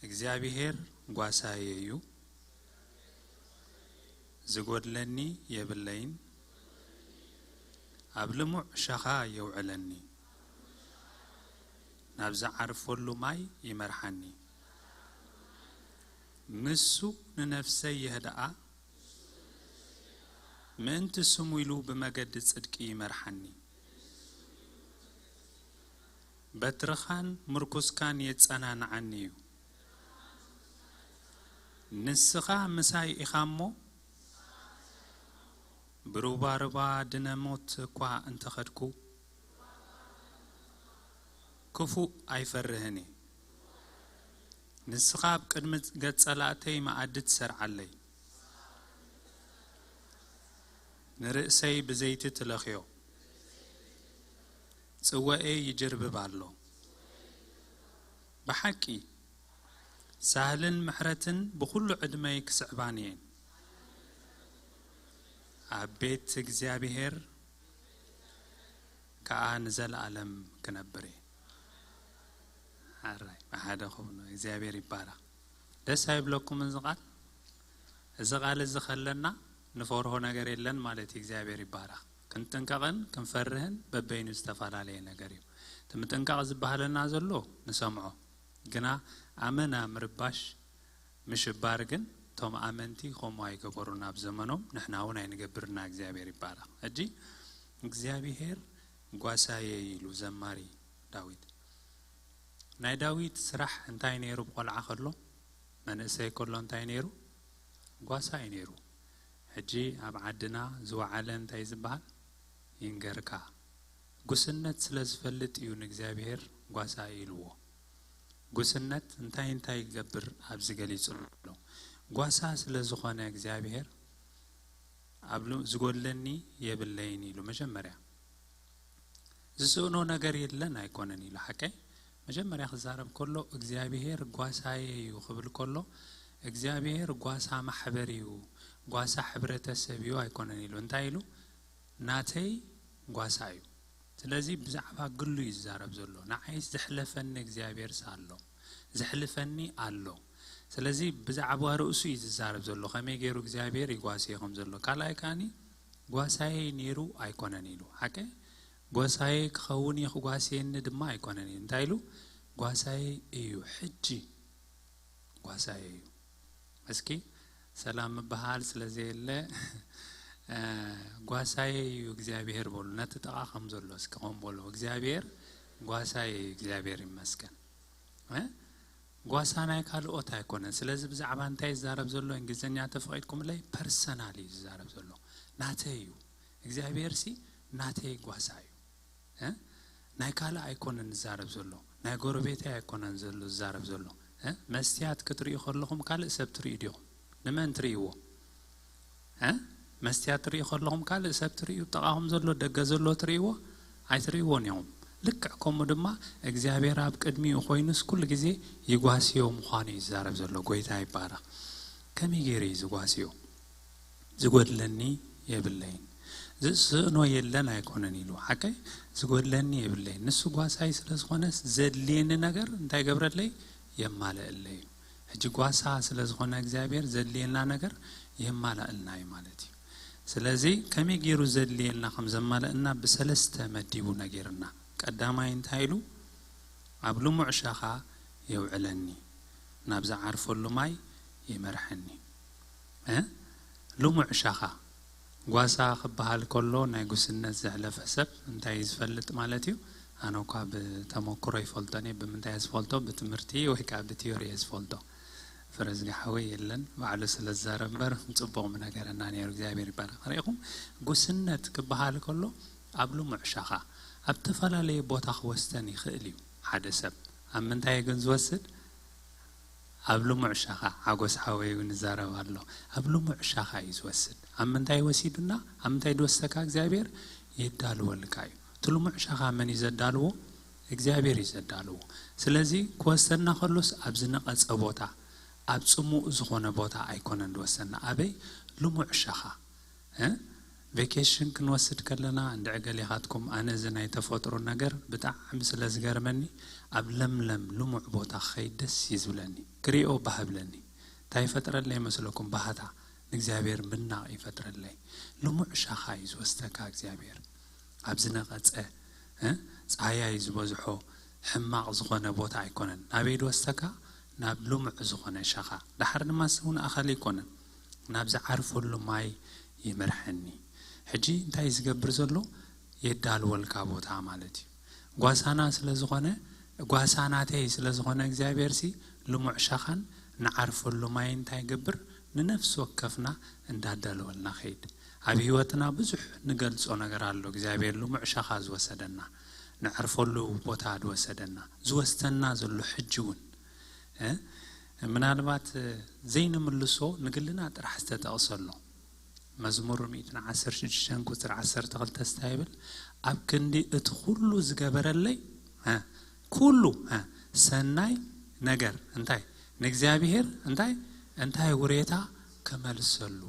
እግዚኣብሔር ጓሳየ እዩ፣ ዝጎድለኒ የብለይን። ኣብ ልሙዕ ሻኻ የውዕለኒ፣ ናብ ዝዓርፈሉ ማይ ይመርሓኒ። ንሱ ንነፍሰይ የህድኣ፣ ምእንቲ ስሙ ኢሉ ብመገዲ ጽድቂ ይመርሓኒ። በትርኻን ምርኩስካን የጸናንዓኒ እዩ። ንስኻ ምሳይ ኢኻ እሞ፣ ብሩባሩባ ድነ ሞት እኳ እንተኸድኩ፣ ክፉእ ኣይፈርህን እየ። ንስኻ ኣብ ቅድሚ ገጽ ጸላእተይ መኣዲ ትሰርዓለይ፣ ንርእሰይ ብዘይቲ ትለኽዮ፣ ጽወኤ ይጅርብብ ኣሎ። ብሓቂ ሳህልን ምሕረትን ብኹሉ ዕድመይ ክስዕባኒ እየን። ኣብ ቤት እግዚኣብሔር ከኣ ንዘለኣለም ክነብር እየ። ሓራይ ብሓደ ኹኑ እግዚኣብሔር ይባረኽ። ደስ ኣይብለኩምን እዚ ቃል? እዚ ቃል እዚ ከለና ንፈርሆ ነገር የለን ማለት እዩ። እግዚኣብሔር ይባረኽ። ክንጥንቀቕን ክንፈርህን በበይኑ ዝተፈላለየ ነገር እዩ። እቲ ምጥንቃቕ ዝበሃለና ዘሎ ንሰምዖ፣ ግና ኣመና ምርባሽ ምሽባር ግን እቶም ኣመንቲ ከምኡ ኣይገበሩን ኣብ ዘመኖም፣ ንሕና እውን ኣይንገብርና። እግዚኣብሔር ይባረኽ። ሕጂ እግዚኣብሔር ጓሳየ ኢሉ ዘማሪ ዳዊት። ናይ ዳዊት ስራሕ እንታይ ነይሩ? ብቆልዓ ከሎ፣ መንእሰይ ከሎ እንታይ ነይሩ? ጓሳ እዩ ነይሩ። ሕጂ ኣብ ዓድና ዝወዓለ እንታይ ዝበሃል? ይንገርካ። ጉስነት ስለ ዝፈልጥ እዩ ንእግዚኣብሔር ጓሳ ኢልዎ። ጉስነት እንታይ እንታይ ይገብር ኣብዚ ገሊጹ ኣሎ። ጓሳ ስለ ዝኾነ እግዚኣብሔር ኣብ ሉ-፣ ዝጎድለኒ የብለይን ኢሉ። መጀመርያ ዝስእኖ ነገር የለን ኣይኮነን ኢሉ። ሓቀይ መጀመርያ ክዛረብ ከሎ እግዚኣብሔር ጓሳየ እዩ ክብል ከሎ እግዚኣብሔር ጓሳ ማሕበር እዩ፣ ጓሳ ሕብረተሰብ እዩ ኣይኮነን ኢሉ። እንታይ ኢሉ? ናተይ ጓሳ እዩ። ስለዚ ብዛዕባ ግሉ እዩ ዝዛረብ ዘሎ። ንዓይ ዘሕለፈኒ እግዚኣብሔርስ ኣሎ፣ ዘሕልፈኒ ኣሎ። ስለዚ ብዛዕባ ርእሱ እዩ ዝዛረብ ዘሎ፣ ከመይ ገይሩ እግዚኣብሔር ይጓስዮ ከም ዘሎ። ካልኣይ ከኣኒ ጓሳየ ነይሩ ኣይኮነን ኢሉ። ሓቀ ጓሳየ ክኸውን እዩ ክጓስየኒ ድማ ኣይኮነን ኢሉ። እንታይ ኢሉ? ጓሳየ እዩ፣ ሕጂ ጓሳየ እዩ። እስኪ ሰላም ምበሃል ስለ ዘየለ፣ እ፣ ጓሳየ እዩ እግዚኣብሔር በሉ። ነቲ ጥቓ ከም ዘሎ እስኪ ከም በሉ፣ እግዚኣብሔር ጓሳየ እዩ፣ እግዚኣብሔር ይመስገን። እ? ጓሳ ናይ ካልኦት ኣይኮነን። ስለዚ ብዛዕባ እንታይ ይዛረብ ዘሎ? እንግሊዝኛ ተፈቒድኩምለይ፣ ፐርሰናል እዩ ዝዛረብ ዘሎ። ናተይ እዩ። እግዚኣብሔር ሲ ናተይ ጓሳ እዩ። እ? ናይ ካልእ ኣይኮነን ዝዛረብ ዘሎ፣ ናይ ጎረቤተይ ኣይኮነን ዘሎ ዝዛረብ ዘሎ። እ? መስትያት ክትርእዩ ከለኹም ካልእ ሰብ ትርእዩ ዲኹም? ንመን ትርእይዎ? እ? መስትያት ትርእዩ ከለኹም ካልእ ሰብ ትርእዩ? ጥቓኹም ዘሎ፣ ደገ ዘሎ ትርእይዎ? ኣይትርእይዎን ኢኹም። ልክዕ ከምኡ ድማ እግዚኣብሔር ኣብ ቅድሚኡ ኮይኑስ ኩሉ ግዜ ይጓስዮ ምዃኑ እዩ ዝዛረብ ዘሎ። ጎይታ ይባረኽ። ከመይ ገይሩ እዩ ዝጓስዮ? ዝጎድለኒ የብለይን፣ ዝስእኖ የለን ኣይኮነን ኢሉ። ሓቀይ ዝጎድለኒ የብለይን። ንሱ ጓሳይ ስለ ዝኾነ ዘድልየኒ ነገር እንታይ ገብረለይ? የማልእለይ እዩ። ሕጂ ጓሳ ስለ ዝኾነ እግዚኣብሔር ዘድልየና ነገር የማላእልና እዩ ማለት እዩ። ስለዚ ከመይ ገይሩ ዘድልየና ከም ዘማልእና ብሰለስተ መዲቡ ነጊርና። ቀዳማይ እንታይ ኢሉ? ኣብ ልሙዕ ሻኻ የውዕለኒ፣ ናብ ዝዓርፈሉ ማይ ይመርሐኒ። እ? ልሙዕ ሻኻ ጓሳ ክበሃል ከሎ ናይ ጉስነት ዘሕለፈ ሰብ እንታይ እዩ ዝፈልጥ ማለት እዩ? ኣነ እኳ ብተመክሮ ይፈልጦን እየ። ብምንታይ እየ ዝፈልጦ? ብትምህርቲ ወይ ከዓ ብቲዮሪ እየ ዝፈልጦ። ፍረዝጊ ሓወይ የለን፣ ባዕሉ ስለ ዝዛረብ እምበር ጽቡቕ ምነገረና ነይሩ። እግዚኣብሔር ይባረኽ። ርኢኹም፣ ጉስነት ክበሃል ከሎ ኣብ ልሙዕ ሻኻ ኣብ ዝተፈላለየ ቦታ ክወስደን ይኽእል እዩ ሓደ ሰብ። ኣብ ምንታይ ግን ዝወስድ? ኣብ ልሙዕ ሻኻ። ሓጎስ ሓወይ እውን ይዛረብ ኣሎ። ኣብ ልሙዕ ሻኻ እዩ ዝወስድ። ኣብ ምንታይ ወሲዱና? ኣብ ምንታይ ድወስደካ እግዚኣብሔር? የዳልወልካ እዩ። እቲ ልሙዕ ሻኻ መን እዩ ዘዳልዎ? እግዚኣብሔር እዩ ዘዳልዎ። ስለዚ ክወስደና ከሎስ ኣብ ዝነቐጸ ቦታ፣ ኣብ ጽሙእ ዝኾነ ቦታ ኣይኮነን ዝወስደና። ኣበይ? ልሙዕ ሻኻ። እ? ቬኬሽን ክንወስድ ከለና፣ እንድዒ ገሌኻትኩም፣ ኣነ እዚ ናይ ተፈጥሮ ነገር ብጣዕሚ ስለ ዝገርመኒ፣ ኣብ ለምለም ልሙዕ ቦታ ክኸይድ ደስ እዩ ዝብለኒ። ክሪኦ ባህ ብለኒ። እንታይ ይፈጥረለይ መስለኩም? ባህታ ንእግዚኣብሔር ምድናቕ ይፈጥረለይ። ልሙዕ ሻኻ እዩ ዝወስደካ እግዚኣብሔር። ኣብ ዝነቐጸ፣ እ፣ ጻህያይ ዝበዝሖ ሕማቕ ዝኾነ ቦታ ኣይኮነን። ናበይ ድወስደካ? ናብ ልሙዕ ዝኾነ ሻኻ። ደሓር ድማ ስውን ኣኸል ኣይኮነን። ናብ ዝዓርፈሉ ማይ ይመርሐኒ። ሕጂ እንታይ ዝገብር ዘሎ? የዳልወልካ ቦታ ማለት እዩ። ጓሳና ስለ ዝኾነ፣ ጓሳ ናተይ ስለ ዝኾነ እግዚኣብሔር ሲ ልሙዕ ሻኻን ንዓርፈሉ ማይ እንታይ ይገብር? ንነፍሲ ወከፍና እንዳዳለወልና ኸይድ። ኣብ ህይወትና ብዙሕ ንገልጾ ነገር ኣሎ። እግዚኣብሔር ልሙዕ ሻኻ ዝወሰደና፣ ንዓርፈሉ ቦታ ዝወሰደና፣ ዝወስደና ዘሎ ሕጂ እውን፣ እ፣ ምናልባት፣ እ፣ ዘይንምልሶ ንግልና ጥራሕ ዝተጠቕሰ ኣሎ። መዝሙር ሚእትን ዓሰርተ ሽዱሽተን ቁጽሪ ዓሰርተ ክልተ እንታይ ይብል? ኣብ ክንዲ እቲ ኩሉ ዝገበረለይ፣ እ፣ ኩሉ፣ እ፣ ሰናይ ነገር እንታይ ንእግዚኣብሔር እንታይ፣ እንታይ ውሬታ ክመልሰሉ።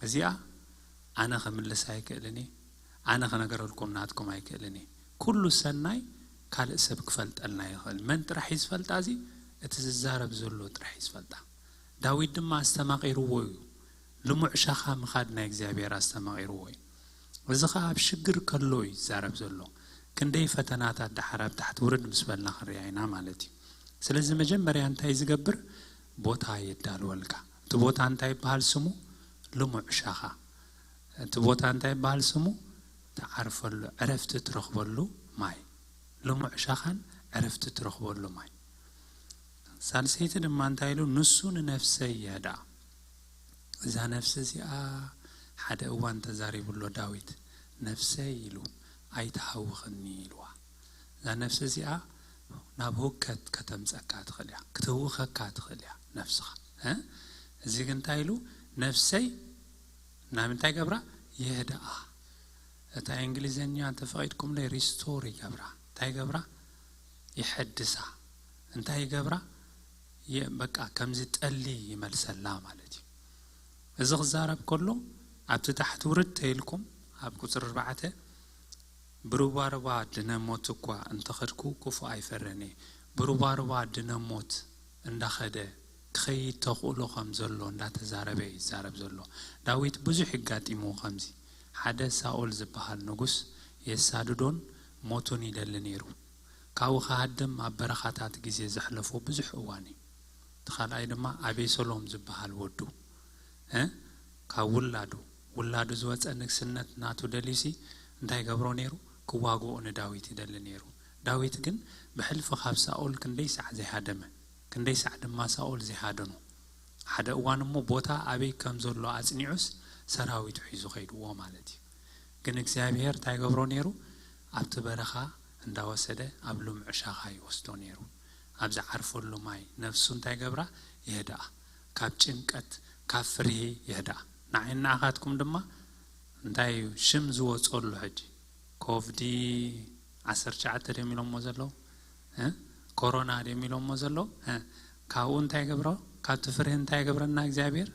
እዚኣ ኣነ ክምልስ ኣይክእልን እየ። ኣነ ክነገረልኩም ናትኩም ኣይክእልን እየ። ኩሉ ሰናይ ካልእ ሰብ ክፈልጠልና ይኽእል። መን ጥራሕ እዩ ዝፈልጣ? እዚ እቲ ዝዛረብ ዘሎ ጥራሕ እዩ ዝፈልጣ። ዳዊት ድማ ኣስተማቒርዎ እዩ። ልሙዕ ሻኻ ምኻድ ናይ እግዚኣብሔር ኣስተማቒርዎ እዩ። እዚ ኸዓ ኣብ ሽግር ከሎ እዩ ዝዛረብ ዘሎ። ክንደይ ፈተናታት ደሓር ኣብ ታሕቲ ውርድ ምስ በልና ክንሪኣ ኢና ማለት እዩ። ስለዚ መጀመርያ እንታይ ዝገብር? ቦታ የዳልወልካ። እቲ ቦታ እንታይ ይበሃል ስሙ? ልሙዕ ሻኻ። እቲ ቦታ እንታይ ይበሃል ስሙ? ትዓርፈሉ፣ ዕረፍቲ ትረኽበሉ ማይ። ልሙዕ ሻኻን ዕረፍቲ ትረኽበሉ ማይ። ሳልሰይቲ ድማ እንታይ ኢሉ? ንሱ ንነፍሰይ የህድኣ። እዛ ነፍሲ እዚኣ ሓደ እዋን ተዛሪቡ ኣሎ ዳዊት። ነፍሰይ ኢሉ፣ ኣይትሃውኽኒ ኢልዋ። እዛ ነፍሲ እዚኣ ናብ ህውከት ከተምጸካ ትኽእል እያ፣ ክትህውኸካ ትኽእል እያ ነፍስኻ። እ? እዚ ግን እንታይ ኢሉ? ነፍሰይ ናብ እንታይ ገብራ? የህድኣ። እታ እንግሊዝኛ እንተፈቒድኩምለይ ሪስቶር ይገብራ። እንታይ ይገብራ? ይሐድሳ። እንታይ ይገብራ? የ-፣ በቃ ከምዚ ጠሊ ይመልሰላ ማለት እዩ። እዚ ክዛረብ ከሎ ኣብቲ ታሕቲ ውርድ ተይልኩም ኣብ ቁጽሪ ኣርባዕተ፣ ብሩባሩባ ድነ ሞት እኳ እንተኸድኩ ክፉእ ኣይፈርን እየ። ብሩባሩባ ድነ ሞት እንዳኸደ ክኸይድ ተኽእሎ ከም ዘሎ እንዳተዛረበ እዩ ዝዛረብ ዘሎ። ዳዊት ብዙሕ ይጋጢምዎ ከምዚ። ሓደ ሳኦል ዝበሃል ንጉስ የሳድዶን ሞቱን ይደሊ ነይሩ። ካብኡ ክሃድም ኣብ በረኻታት ግዜ ዘሕለፎ ብዙሕ እዋን እዩ። እቲ ካልኣይ ድማ ኣቤሰሎም ዝበሃል ወዱ፣ እ፣ ካብ ውላዱ፣ ውላዱ ዝወፀ ንግስነት ናቱ ደልዩሲ እንታይ ገብሮ ነይሩ? ክዋግኦ ንዳዊት ይደሊ ነይሩ። ዳዊት ግን ብሕልፊ ካብ ሳኦል ክንደይ ሳዕ ዘይሃደመ፣ ክንደይ ሳዕ ድማ ሳኦል ዘይሃደኖ። ሓደ እዋን እሞ ቦታ ኣበይ ከም ዘሎ ኣጽኒዑስ ሰራዊቱ ሒዙ ኸይድዎ ማለት እዩ። ግን እግዚኣብሔር እንታይ ገብሮ ነይሩ? ኣብቲ በረኻ እንዳወሰደ ኣብ ልሙዕ ሻኻ ይወስዶ ነይሩ። ኣብ ዝዓርፈሉ ማይ ነፍሱ እንታይ ገብራ? የህድኣ። ካብ ጭንቀት፣ ካብ ፍርሂ የህድኣ። ንዓይን ንዓኻትኩም ድማ እንታይ እዩ ሽም ዝወፀሉ ሕጂ? ኮቭዲ ዓሰርተ ትሽዓተ ድዮም ኢሎሞ ዘለዉ? እ? ኮሮና ድዮም ኢሎሞ ዘለዉ? እ? ካብኡ እንታይ ገብሮ? ካብቲ ፍርሂ እንታይ ገብረና እግዚኣብሔር?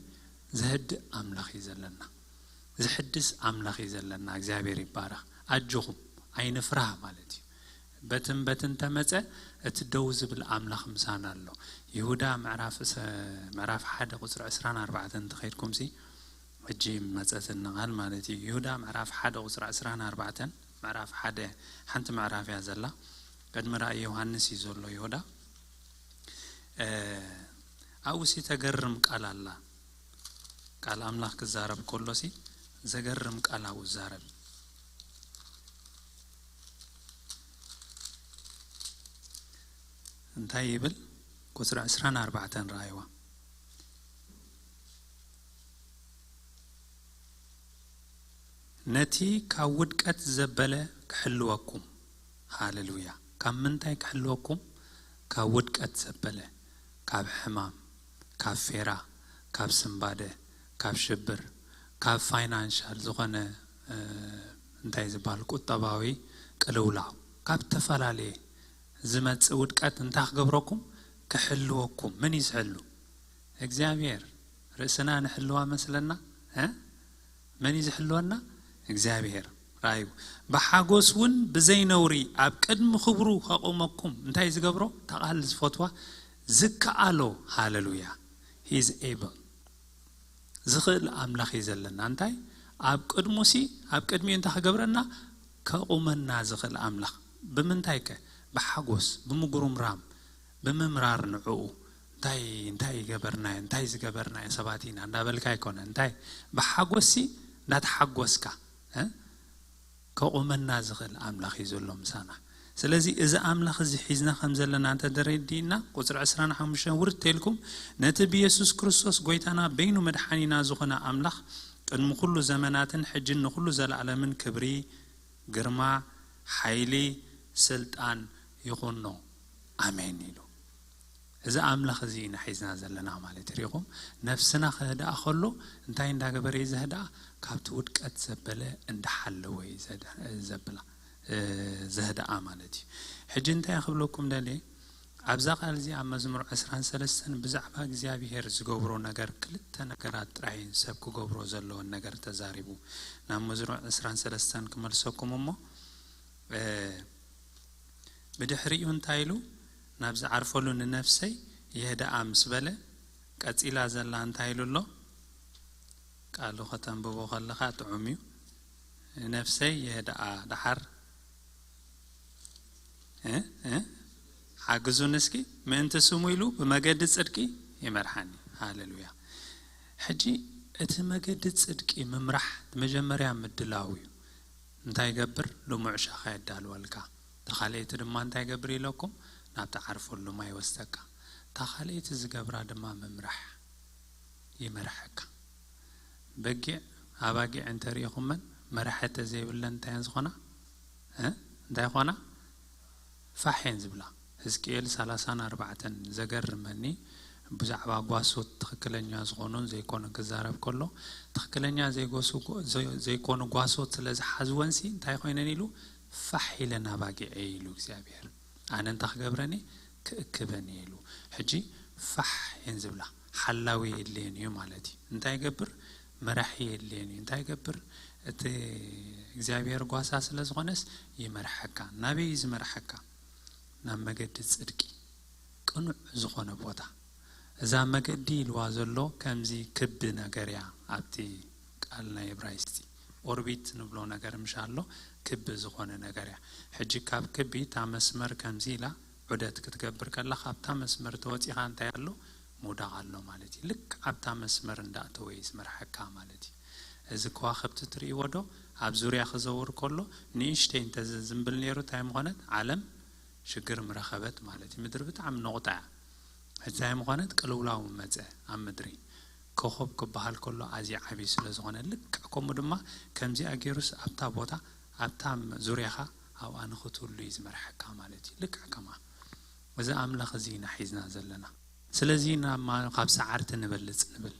ዘህድእ ኣምላኽ እዩ ዘለና። ዝሕድስ ኣምላኽ እዩ ዘለና። እግዚኣብሔር ይባረኽ። ኣጆኹም፣ ኣይንፍራህ ማለት እዩ። በትን በትን ተመጸ፣ እቲ ደው ዝብል ኣምላኽ ምሳና ኣሎ። ይሁዳ ምዕራፍ እሰ-፣ ምዕራፍ ሓደ ቁጽሪ ዕስራን ኣርባዕተን እንተኸይድኩምሲ፣ ሕጂ መጸትኒ ቃል ማለት እዩ። ይሁዳ ምዕራፍ ሓደ ቁጽሪ ዕስራን ኣርባዕተን፣ ምዕራፍ ሓደ፣ ሓንቲ ምዕራፍ እያ ዘላ። ቅድሚ ራእይ ዮሃንስ እዩ ዘሎ ይሁዳ። እ፣ ኣብኡሲ ተገርም ቃል ኣላ። ቃል ኣምላኽ ክዛረብ ከሎሲ ዘገርም ቃል ኣብኡ ይዛረብ። እንታይ ይብል? ቁጽሪ ዕስራን ኣርባዕተን ረኣይዋ። ነቲ ካብ ውድቀት ዘበለ ክሕልወኩም። ሃሌሉያ። ካብ ምንታይ ክሕልወኩም? ካብ ውድቀት ዘበለ፣ ካብ ሕማም፣ ካብ ፌራ፣ ካብ ስንባደ፣ ካብ ሽብር፣ ካብ ፋይናንሻል ዝኾነ፣ እ፣ እንታይ ዝበሃል ቁጠባዊ ቅልውላው፣ ካብ ዝተፈላለየ ዝመጽእ ውድቀት እንታይ ክገብረኩም? ክሕልወኩም። መን እዩ ዝሕሉ? እግዚኣብሔር። ርእስና ንሕልዋ መስለና? እ? መን እዩ ዝሕልወና? እግዚኣብሔር። ራዩ። ብሓጎስ እውን ብዘይነውሪ ኣብ ቅድሚ ክብሩ ከቑመኩም እንታይ ዝገብሮ? እታ ቃል ዝፈትዋ ዝከኣሎ። ሃለሉያ። He is able። ዝኽእል ኣምላኽ እዩ ዘለና። እንታይ ኣብ ቅድሙ ሲ ኣብ ቅድሚኡ እንታይ ክገብረና? ከቑመና ዝኽእል ኣምላኽ። ብምንታይ ከ? ብሓጎስ፣ ብምጉርምራም፣ ብምምራር ንዕኡ። እንታይ እንታይ ይገበርናዮ እንታይ ዝገበርናዮ ሰባት ኢና እንዳበልካ ኣይኮነ። እንታይ ብሓጎስ ሲ እንዳተሓጎስካ እ? ከቑመና ዝኽእል ኣምላኽ እዩ ዘሎ ምሳና። ስለዚ እዚ ኣምላኽ እዚ ሒዝና ከም ዘለና እንተደረዲእና፣ ቁፅሪ ዕስራን ሓሙሽተን ውርድ ተልኩም፣ ነቲ ብየሱስ ክርስቶስ ጎይታና በይኑ መድሓኒና ዝኾነ ኣምላኽ ቅድሚ ኩሉ ዘመናትን ሕጅን ንኩሉ ዘለኣለምን ክብሪ፣ ግርማ፣ ሓይሊ፣ ስልጣን ይኹኖ። ኣሜን ኢሉ። እዚ ኣምላኽ እዚ ኢና ሒዝና ዘለና ማለት እዩ። ሪኹም፣ ነፍስና ክህድኣ ከሎ እንታይ እንዳገበረ እዩ ዘህድኣ? ካብቲ ውድቀት ዘበለ እንዳሓለወ እዩ ዘድ- ዘብላ እ፣ ዘህድኣ ማለት እዩ። ሕጂ እንታይ ክብለኩም ደልየ? ኣብዛ ቃል እዚ ኣብ መዝሙር ዕስራን ሰለስተን ብዛዕባ እግዚኣብሄር ዝገብሮ ነገር ክልተ ነገራት ጥራይ ሰብ ክገብሮ ዘለዎን ነገር ተዛሪቡ። ናብ መዝሙር ዕስራን ሰለስተን ክመልሰኩም እሞ እ፣ ብድሕሪኡ እንታይ ኢሉ? ናብ ዝዓርፈሉ ንነፍሰይ የህድኣ ምስ በለ፣ ቀጺላ ዘላ እንታይ ኢሉ ኣሎ? ቃሉ ከተንብቦ ከለኻ ጥዑም እዩ። ንነፍሰይ የህድኣ፣ ደሓር እ፣ እ፣ ሓግዙኒ እስኪ፣ ምእንቲ ስሙ ኢሉ ብመገዲ ጽድቂ ይመርሓኒ። ሃሌሉያ። ሕጂ እቲ መገዲ ጽድቂ ምምራሕ መጀመርያ ምድላው እዩ። እንታይ ይገብር? ልሙዕ ሻኻ የዳልወልካ። ተኻልኤቲ ድማ እንታይ ይገብር ኢለኩም? ናብ ትዓርፈሉ ማይ ይወስደካ። እታ ካልኣይቲ ዝገብራ ድማ ምምራሕ፣ ይመርሐካ። በጊዕ ኣባጊዕ እንተሪኢኹመን መራሒ ተዘይብለን እንታይ እየን ዝኾና? እ? እንታይ ይኾና? ፋሕ እየን ዝብላ። ሕዝቅኤል ሰላሳን ኣርባዕተን ዘገርመኒ ብዛዕባ ጓሶት ትኽክለኛ ዝኾኑን ዘይኮኑን ክዛረብ ከሎ፣ ትኽክለኛ ዘይጎሱ ጎ-፣ ዘይ-፣ ዘይኮኑ ጓሶት ስለ ዝሓዝወንሲ እንታይ ኮይነን ኢሉ? ፋሕ ኢለን ኣባጊዐ ኢሉ እግዚኣብሔር። ኣነ እንታይ ክገብረን እየ? ክእክበን እየ ኢሉ። ሕጂ ፋሕ እየን ዝብላ። ሓላዊ የድልየን እዩ ማለት እዩ። እንታይ ይገብር? መራሒ የድልየን እዩ። እንታይ ይገብር? እቲ እግዚኣብሔር ጓሳ ስለ ዝኾነስ ይመርሐካ። ናበይ እዩ ዝመርሐካ? ናብ መገዲ ጽድቂ፣ ቅኑዕ ዝኾነ ቦታ። እዛ መገዲ ኢልዋ ዘሎ ከምዚ ክቢ ነገር እያ። ኣብቲ ቃል ናይ እብራይስጢ ኦርቢት ንብሎ ነገር ምሽ ኣሎ፣ ክቢ ዝኾነ ነገር እያ። ሕጂ ካብ ክቢ እታ መስመር ከምዚ ኢላ ዑደት ክትገብር ከላ፣ ካብታ መስመር ተወፂኻ እንታይ ኣሎ? ምውዳቕ ኣሎ ማለት እዩ። ልክዕ ኣብታ መስመር እንዳእተወ እዩ ዝመርሐካ ማለት እዩ። እዚ ከዋኽብቲ ትርእይዎ ዶ? ኣብ ዙርያ ክዘውር ከሎ ንእሽተይ እንተዝዝምብል ነይሩ እንታይ ምኾነት? ዓለም ሽግር ምረኸበት ማለት እዩ። ምድሪ ብጣዕሚ ነቑጣ እያ። እንታይ ምኾነት? ቅልውላው መጸ ኣብ ምድሪ። ኮኾብ ክበሃል ከሎ ኣዝዩ ዓብዪ ስለ ዝኾነ፣ ልክዕ ከምኡ ድማ ከምዚኣ ገይሩስ ኣብታ ቦታ፣ ኣብታ ዙርያኻ ኣብኣ ንኽትህሉ እዩ ዝመርሐካ ማለት እዩ። ልክዕ ከማ እዚ ኣምላኽ እዚ ኢና ሒዝና ዘለና። ስለዚ ኢና ማ-፣ ካብ ሰዓርቲ ንበልጽ ንብል።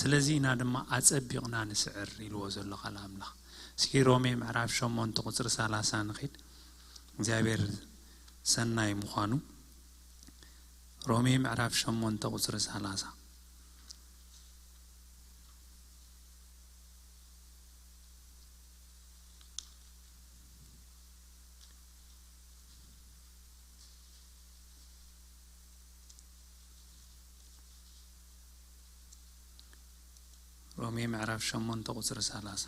ስለዚ ኢና ድማ ኣጸቢቕና ንስዕር ኢልዎ ዘሎ ቃል ኣምላኽ። እስኪ ሮሜ ምዕራፍ ሸሞንተ ቁጽሪ ሰላሳ ንኺድ። እግዚኣብሔር ሰናይ ምዃኑ። ሮሜ ምዕራፍ ሸሞንተ ቁጽሪ ሰላሳ። ሮሜ ምዕራፍ ሸሞንተ ቁጽሪ ሰላሳ።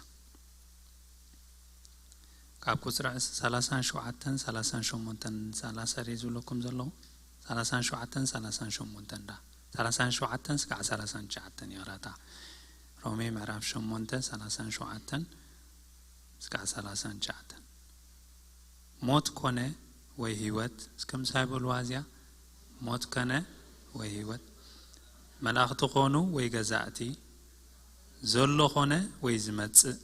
ካብ ቁጽሪ ሰላሳን ሸውዓተን፣ ሰላሳን ሸሞንተን፣ ሰላሳ ድየ ዝብለኩም ዘለኹ? ሰላሳን ሸውዓተን፣ ሰላሳን ሸሞንተን ዳ። ሰላሳን ሸውዓተን ስጋዕ ሰላሳን ትሽዓተን ይቕረታ። ሮሜ ምዕራፍ ሸሞንተ፣ ሰላሳን ሸውዓተን ስጋዕ ሰላሳን ትሽዓተን። ሞት ኮነ ወይ ህይወት፣ እስከ ምሳይ በልዋ እዚኣ። ሞት ኮነ ወይ ህይወት፣ መላእኽቲ ኮኑ ወይ ገዛእቲ፣ ዘሎ ኮነ ወይ ዝመጽእ፣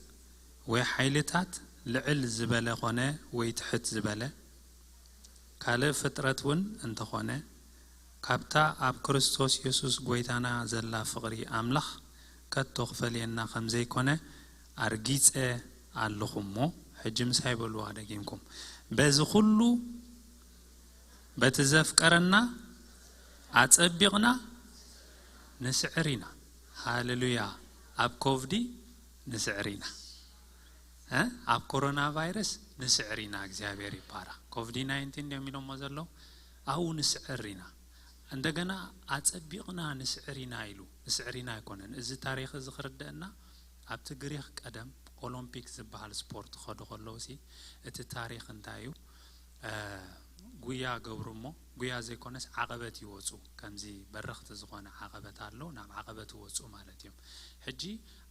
ወይ ሓይልታት፣ ልዕል ዝበለ ኮነ ወይ ትሕት ዝበለ፣ ካልእ ፍጥረት እውን እንተኾነ፣ ካብታ ኣብ ክርስቶስ የሱስ ጐይታና ዘላ ፍቕሪ ኣምላኽ ከቶ ክፈልየና ከም ዘይኮነ ኣርጊጸ ኣለኹ እሞ፣ ሕጂ ምሳይ በልዋ ደጊምኩም። በዚ ኹሉ በቲ ዘፍቀረና ኣጸቢቕና ንስዕር ኢና። ሃሌሉያ። ኣብ ኮቭዲ ንስዕር ኢና። እ? ኣብ ኮሮና ቫይረስ ንስዕር ኢና። እግዚኣብሔር ይባረኽ። ኮቪድ ናይንቲን እንዲዮም ኢሎሞ ዘለዉ ኣብኡ ንስዕር ኢና። እንደገና ኣጸቢቕና ንስዕር ኢና ኢሉ። ንስዕር ኢና ኣይኮነን። እዚ ታሪኽ እዚ ክርደአና ኣብቲ ግሪኽ ቀደም ኦሎምፒክ ዝበሃል ስፖርት ክኸዱ ከለዉ ሲ እቲ ታሪኽ እንታይ እዩ? እ፣ ጉያ ገብሩ እሞ ጉያ ዘይኮነስ ዓቐበት ይወፁ። ከምዚ በረኽቲ ዝኾነ ዓቐበት ኣሎ፣ ናብ ዓቐበት ይወፁ ማለት እዮም። ሕጂ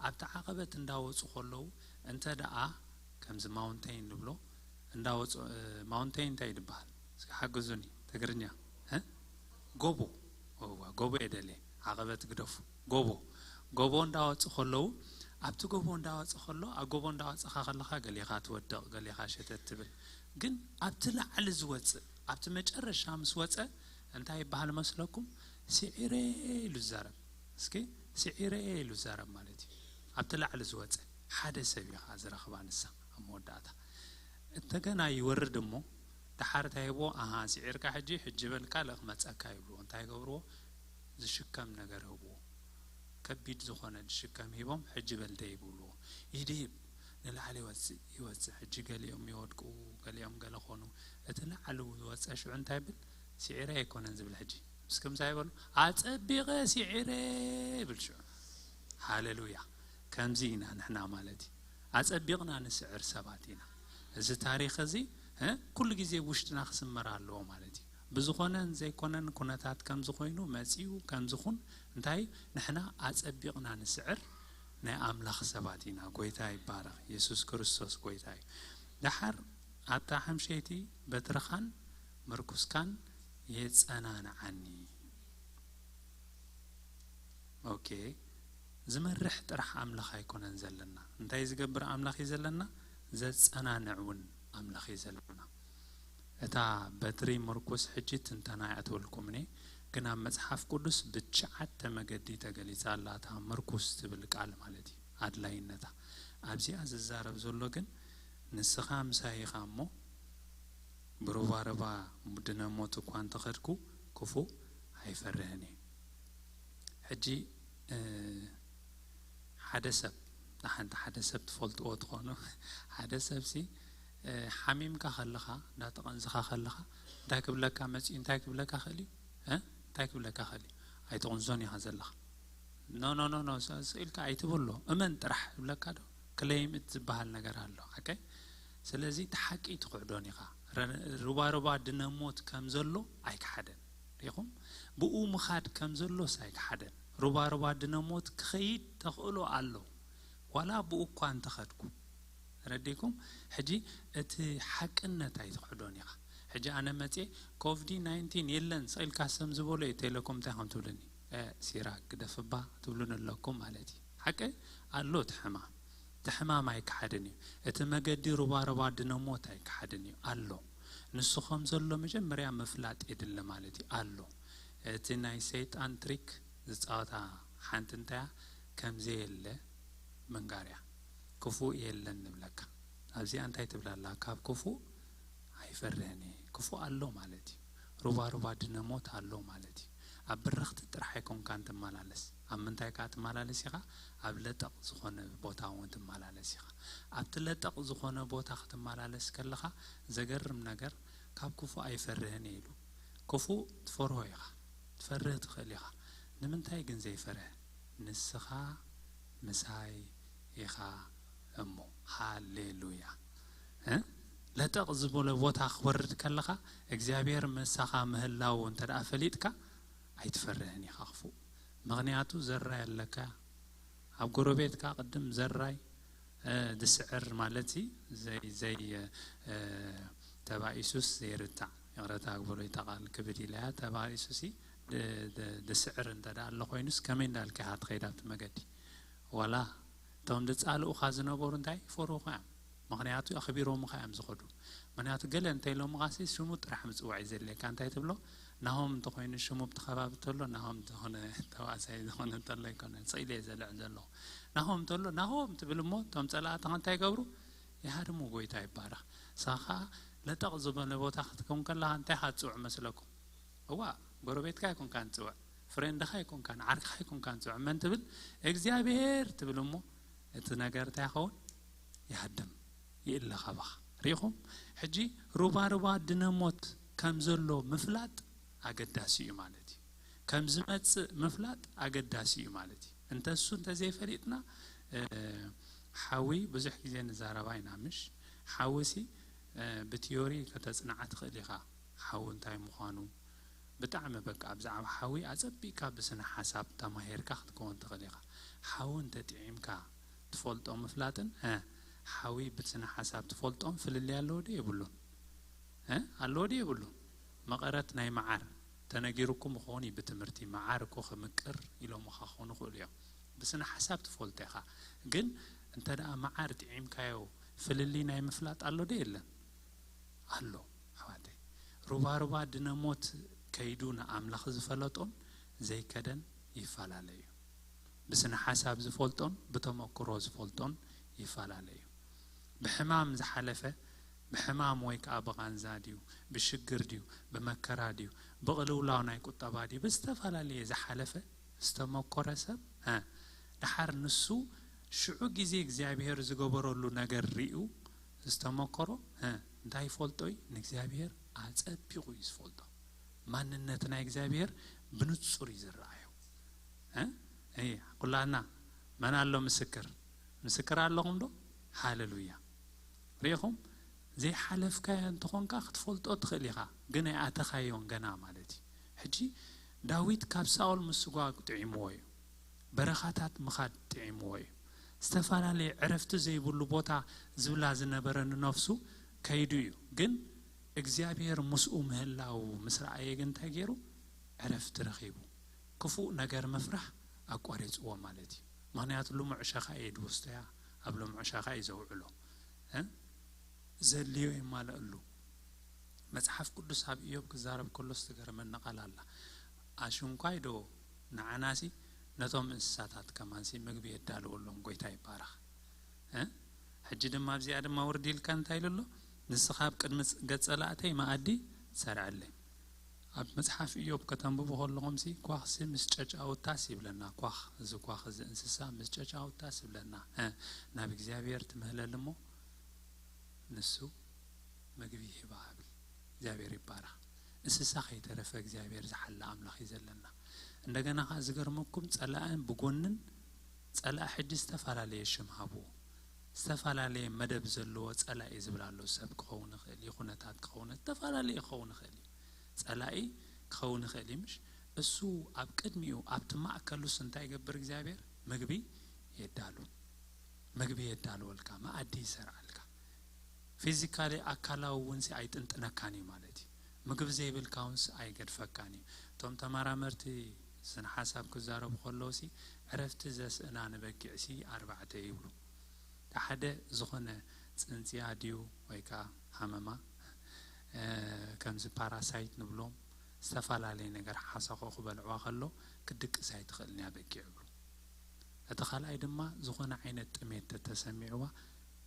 ኣብቲ ዓቐበት እንዳወፁ ከለዉ እንተ ደኣ ከምዚ ማውንቴን ንብሎ እንዳወፁ፣ እ፣ ማውንቴን እንታይ ይድበሃል? እስኪ ሓግዙኒ ትግርኛ። እ? ጎቦ። እዋ፣ ጎቦ እየ ደልየ። ዓቐበት ግደፉ። ጎቦ። ጎቦ እንዳወፁ ከለዉ፣ ኣብቲ ጎቦ እንዳወፁ ከሎ፣ ኣብ ጎቦ እንዳወፅኻ ከለኻ ገሌኻ ትወድቕ፣ ገሌኻ ሸተት ትብል። ግን ኣብቲ ላዕሊ ዝወፅእ፣ ኣብቲ መጨረሻ ምስ ወፀ እንታይ ይበሃል መስለኩም? ስዒረ ኢሉ ዝዛረብ። እስኪ ስዒረ ኢሉ ዝዛረብ ማለት እዩ። ኣብቲ ላዕሊ ዝወፀ ሓደ ሰብ ኢኻ ዝረኽባ ንሳ ኣብ መወዳእታ። እንደገና ይወርድ እሞ ድሓር እንታይ ይብዎ? ኣሃ፣ ስዒርካ ሕጂ፣ ሕጂ በል ካልእ ክመጸካ ይብልዎ። እንታይ ይገብርዎ? ዝሽከም ነገር ይህብዎ። ከቢድ ዝኾነ ዝሽከም ሂቦም፣ ሕጂ በል ደይብ ይብልዎ። ይድይብ፣ ንላዕሊ ይወጽእ፣ ይወጽእ። ሕጂ ገሊኦም ይወድቁ፣ ገሊኦም ገለ ኾኑ። እቲ ላዕሊ ዝወጸ ሽዑ እንታይ ይብል? ስዒረ ኣይኮነን ዝብል ሕጂ። ምስ ከምዛ ይበሉ፣ ኣጸቢቐ ስዒረ ይብል ሽዑ። ሃሌሉያ። ከምዚ ኢና ንሕና ማለት እዩ። ኣጸቢቕና ንስዕር ሰባት ኢና። እዚ ታሪኽ እዚ፣ እ፣ ኩሉ ግዜ ውሽጥና ክስመር ኣለዎ ማለት እዩ። ብዝኾነን ዘይኮነን ኩነታት ከምዚ ኮይኑ መጺኡ ከምዚ ኹን፣ እንታይ ንሕና ኣጸቢቕና ንስዕር ናይ ኣምላኽ ሰባት ኢና። ጎይታ ይባረኽ። የሱስ ክርስቶስ ጎይታ እዩ። ደሓር ኣታ ሓምሸይቲ በትርኻን ምርኩስካን የጸናንዓኒ። ኦኬ፣ ዝመርሕ ጥራሕ ኣምላኽ ኣይኮነን ዘለና። እንታይ ዝገብር ኣምላኽ እዩ ዘለና? ዘጸናንዕ እውን ኣምላኽ እዩ ዘለና። እታ በትሪ ምርኩስ ሕጂ ትንተና ይኣትወልኩም እኔ፣ ግን ኣብ መጽሓፍ ቅዱስ ብትሽዓተ መገዲ ተገሊጻ ኣላ። እታ ምርኩስ ትብል ቃል ማለት እዩ፣ ኣድላይነታ። ኣብዚኣ ዝዛረብ ዘሎ ግን ንስኻ ምሳይ ኢኻ እሞ፣ ብሩባሩባ ድነ ሞት እኳ እንተኸድኩ ክፉእ ኣይፈርህን እየ። ሕጂ፣ እ፣ ሓደ ሰብ፣ ንሓንቲ ሓደ ሰብ ትፈልጥዎ ትኾኑ፣ ሓደ ሰብሲ፣ እ፣ ሓሚምካ ከለኻ፣ እንዳተቐንዝኻ ከለኻ፣ እንታይ ክብለካ መጺኡ፣ እንታይ ክብለካ ክእል እዩ? እ? እንታይ ክብለካ ክእል እዩ? ኣይትቕንዞን ኢኻ ዘለኻ። ኖ፣ ኖ፣ ኖ፣ ኖ፣ ስ-፣ ስኢልካ ኣይትብሎ። እመን ጥራሕ ይብለካ ዶ? ክለይም እቲ ዝበሃል ነገር ኣሎ። ሓቀ? ስለዚ እቲ ሓቂ ትኽዕዶን ኢኻ። ረ-፣ ሩባሩባ ድነ ሞት ከም ዘሎ ኣይክሓደን። ሪኹም? ብኡ ምኻድ ከም ዘሎስ ኣይክሓደን። ሩባሩባ ድነ ሞት ክኸይድ ተኽእሎ ኣሎ። ዋላ ብኡ እኳ እንተኸድኩ። ረዲኩም? ሕጂ እቲ ሓቅነት ኣይትኽዕዶን ኢኻ። ሕጂ ኣነ መጽየ ኮቪድ ናይንቲን የለን፣ ስቕ ኢልካ ሰም ዝበሎ እዩ፣ ቴሌኮም እንታይ ከም ትብለኒ? "እ፣ ሲራክ ግደፍባ" ትብሉን ኣለኩም ማለት እዩ። ሓቂ ኣሎ፣ እቲ ሕማም፣ እቲ ሕማም ኣይክሓድን እዩ። እቲ መገዲ ሩባሩባ ድነ ሞት ኣይክሓድን እዩ፣ ኣሎ። ንሱ ከም ዘሎ መጀመርያ ምፍላጥ የድሊ ማለት እዩ፣ ኣሎ። እቲ ናይ ሰይጣን ትሪክ ዝጻወታ ሓንቲ እንታያ፣ ከም ዘየለ ምንጋር እያ። ክፉእ የለን ንብለካ። ኣብዚኣ እንታይ ትብል ኣላ? ካብ ክፉእ ኣይፈርህን እየ። ክፉእ ኣሎ ማለት እዩ። ሩባሩባ ድነ ሞት ኣሎ ማለት እዩ። ኣብ ብርኽቲ ጥራሕ ኣይኮንካን ትመላለስ። ኣብ ምንታይ ከኣ ትመላለስ ኢኻ? ኣብ ለጠቕ ዝኾነ ቦታ እውን ትመላለስ ኢኻ። ኣብቲ ለጠቕ ዝኾነ ቦታ ክትመላለስ ከለኻ፣ ዘገርም ነገር፣ ካብ ክፉእ ኣይፈርህን እየ ኢሉ። ክፉእ ትፈርሆ ኢኻ፣ ትፈርህ ትኽእል ኢኻ። ንምንታይ ግን ዘይፈርህ? ንስኻ ምሳይ ኢኻ እሞ። ሃሌሉያ። እ? ለጠቕ ዝበለ ቦታ ክወርድ ከለኻ፣ እግዚኣብሔር ምሳኻ ምህላዉ እንተ ደኣ ፈሊጥካ፣ ኣይትፈርህን ኢኻ ክፉእ። ምኽንያቱ ዘራይ ኣለካ። ኣብ ጎረቤትካ ቅድም ዘራይ፣ እ፣ ዝስዕር ማለት ሲ፣ ዘይ-፣ ዘይ-፣ እ፣ ተባኢሱስ ዘይርታዕ። ይቕረታ ግበሩለይ፣ እታ ቃል ክብድ ኢላ እያ። ተባኢሱሲ ድ-፣ ድ-፣ ዝስዕር እንተ ደኣ ኣሎ ኮይኑስ፣ ከመይ እንዳልካ ኢኻ ትኸይድ ኣብቲ መገዲ? ዋላ እቶም ዝጻልኡኻ ዝነበሩ እንታይ ይፈርሁኻ እዮም። ምኽንያቱ ኣኽቢሮምኻ እዮም ዝኸዱ። ምኽንያቱ ገለ እንተ ኢሎምኻሲ ሽሙ ጥራሕ ምጽዋዕ እዩ ዘድልየካ። እንታይ ትብሎ? ናሆም እንተኾይኑ ሽሙ ኣብቲ ከባቢ እንተሎ፣ ናሆም ዝኾነ ተዋሳይ ዝኾነ እንተሎ ኣይኮነን፣ ስቕ ኢለ እየ ዘልዕል ዘለኹ። ናሆም እንተሎ፣ ናሆም ትብል እሞ፣ እቶም ጸላእትኻ እንታይ ይገብሩ? ይሃድሙ። ጎይታ ይባረኽ። ንስኻ ከኣ ለጠቕ ዝበለ ቦታ ክትከውን ከለኻ እንታይ ኢኻ ትጽውዕ መስለኩም? እዋ፣ ጎረቤትካ ኣይኮንካን ትጽውዕ፣ ፍሬንድኻ ኣይኮንካን፣ ዓርክኻ ኣይኮንካን ትጽውዕ። መን ትብል? እግዚኣብሔር ትብል እሞ፣ እቲ ነገር እንታይ ይኸውን? ይሃድም። ይእለ ካባኻ። ርኢኹም? ሕጂ ሩባሩባ ድነ ሞት ከም ዘሎ ምፍላጥ ኣገዳሲ እዩ ማለት እዩ። ከም ዝመጽእ ምፍላጥ ኣገዳሲ እዩ ማለት እዩ። እንተ እሱ እንተ ዘይፈሊጥና፣ እ፣ ሓዊ ብዙሕ ግዜ ንዛረባ ኢና፣ ምሽ? ሓዊ ሲ፣ እ፣ ብቲዮሪ ከተጽንዓ ትኽእል ኢኻ፣ ሓዊ እንታይ ምዃኑ። ብጣዕሚ በቃ ብዛዕባ ሓዊ ኣጸቢቕካ ብስነ ሓሳብ ተማሂርካ ክትከውን ትኽእል ኢኻ። ሓዊ እንተ ጥዒምካ ትፈልጦ ምፍላጥን፣ እ፣ ሓዊ ብስነ ሓሳብ ትፈልጦን ፍልልይ ኣለዎ ዶ የብሉን? እ? ኣለዎ ዶ የብሉን? መቐረት ናይ መዓር ተነጊሩኩም ይኸውን እዩ ብትምህርቲ። መዓር እኮ ክምቅር ኢሎምኻ ክኾኑ ይኽእሉ እዮም። ብስነ ሓሳብ ትፈልጦ ኢኻ። ግን እንተ ደኣ መዓር ጥዒምካዮ ፍልልይ ናይ ምፍላጥ ኣሎ ዶ የለን? ኣሎ፣ ኣሕዋተይ። ሩባሩባ ድነ ሞት ከይዱ ንኣምላኽ ዝፈለጦን ዘይከደን ይፈላለ እዩ። ብስነ ሓሳብ ዝፈልጦን ብተመክሮ ዝፈልጦን ይፈላለ እዩ። ብሕማም ዝሓለፈ፣ ብሕማም ወይ ከኣ ብቓንዛ ድዩ፣ ብሽግር ድዩ፣ ብመከራ ድዩ፣ ብቕልውላው ናይ ቁጠባ ድዩ፣ ብዝተፈላለየ ዝሓለፈ ዝተመኮረ ሰብ፣ እ፣ ደሓር ንሱ ሽዑ ግዜ እግዚኣብሔር ዝገበረሉ ነገር ርእዩ ዝተመኮሮ፣ እ፣ እንታይ ይፈልጦ እዩ? ንእግዚኣብሔር ኣጸቢቑ እዩ ዝፈልጦ። ማንነት ናይ እግዚኣብሔር ብንጹር እዩ ዝረኣዮ። እ? እይ፣ ኩላትና መን ኣሎ ምስክር? ምስክር ኣለኹም ዶ? ሃሌሉያ። ርኢኹም? ዘይሓለፍካዮ እንተኾንካ ክትፈልጦ ትኽእል ኢኻ፣ ግን ኣይኣተኻዮን ገና ማለት እዩ። ሕጂ ዳዊት ካብ ሳኦል ምስጓግ ጥዒምዎ እዩ። በረኻታት ምኻድ ጥዒምዎ እዩ። ዝተፈላለየ ዕረፍቲ ዘይብሉ ቦታ ዝብላ ዝነበረ ንነፍሱ ከይዱ እዩ። ግን እግዚኣብሔር ምስኡ ምህላው ምስ ረኣየ ግን እንታይ ገይሩ? ዕረፍቲ ረኺቡ። ክፉእ ነገር ምፍራሕ ኣቋሪጽዎ ማለት እዩ። ምኽንያቱ ልሙዕ ሸኻ እየ ድወስዶያ፣ ኣብ ልሙዕ ሸኻ እዩ ዘውዕሎ። እ? ዘድልዮ የማልአሉ። መጽሓፍ ቅዱስ ኣብ ኢዮብ ክዛረብ ከሎስ ትገርመኒ ቃል ኣላ። ኣሽንኳይ ዶ ንዓናሲ ነቶም እንስሳታት ከማንሲ ምግቢ የዳልወሎም፣ ጎይታ ይባረኽ። እ? ሕጂ ድማ ኣብዚኣ ድማ ውርድ ኢልካ እንታይ ኢሉ ኣሎ? ንስኻ ኣብ ቅድሚ ጸ-፣ ገጽ ጸላእተይ መኣዲ ሰርዐለይ። ኣብ መጽሓፍ ኢዮብ ከተንብቡ ከለኹምሲ ኳኽሲ ምስ ጨጫውታስ ይብለና። ኳኽ፣ እዚ ኳኽ እዚ እንስሳ ምስ ጨጫውታስ ይብለና። እ፣ ናብ እግዚኣብሔር ትምህለል እሞ ንሱ ምግቢ ይህባ እብል። እግዚኣብሔር ይባረኽ። እንስሳ ከይተረፈ እግዚኣብሔር ዝሓለ ኣምላኽ እዩ ዘለና። እንደገና ኸዓ ዝገርመኩም ጸላእን ብጎንን ጸላእ ሕጂ ዝተፈላለየ ሽም ሃብዎ። ዝተፈላለየ መደብ ዘለዎ ጸላኢ ዝብል ኣሎ። ሰብ ክኸውን ይኽእል እዩ፣ ኩነታት ክኸውን፣ ዝተፈላለየ ክኸውን ይኽእል እዩ። ጸላኢ ክኸውን ይኽእል እዩ፣ ምሽ? እሱ ኣብ ቅድሚኡ ኣብቲ ማእከሉስ እንታይ ይገብር እግዚኣብሔር? ምግቢ የዳሉ። ምግቢ የዳልወልካ፣ መኣዲ ይሰርዓልካ። ፊዚካሊ ኣካላዊ እውን ሲ ኣይጥንጥነካን እዩ ማለት እዩ። ምግቢ ዘይብልካ እውን ሲ ኣይገድፈካን እዩ። እቶም ተመራመርቲ ስነ ሓሳብ ክዛረቡ ከለዉ ሲ ዕረፍቲ ዘስእና ንበጊዕ ሲ ኣርባዕተ ይብሉ። ሓደ ዝኾነ ጽንጽያ ድዩ ወይ ከኣ ሃመማ፣ እ፣ ከምዚ ፓራሳይት ንብሎም፣ ዝተፈላለየ ነገር ሓሳኹ ክበልዕዋ ከሎ ክድቅስ ኣይትኽእልን እያ በጊዕ ይብሉ። እቲ ካልኣይ ድማ ዝኾነ ዓይነት ጥሜት ተተሰሚዕዋ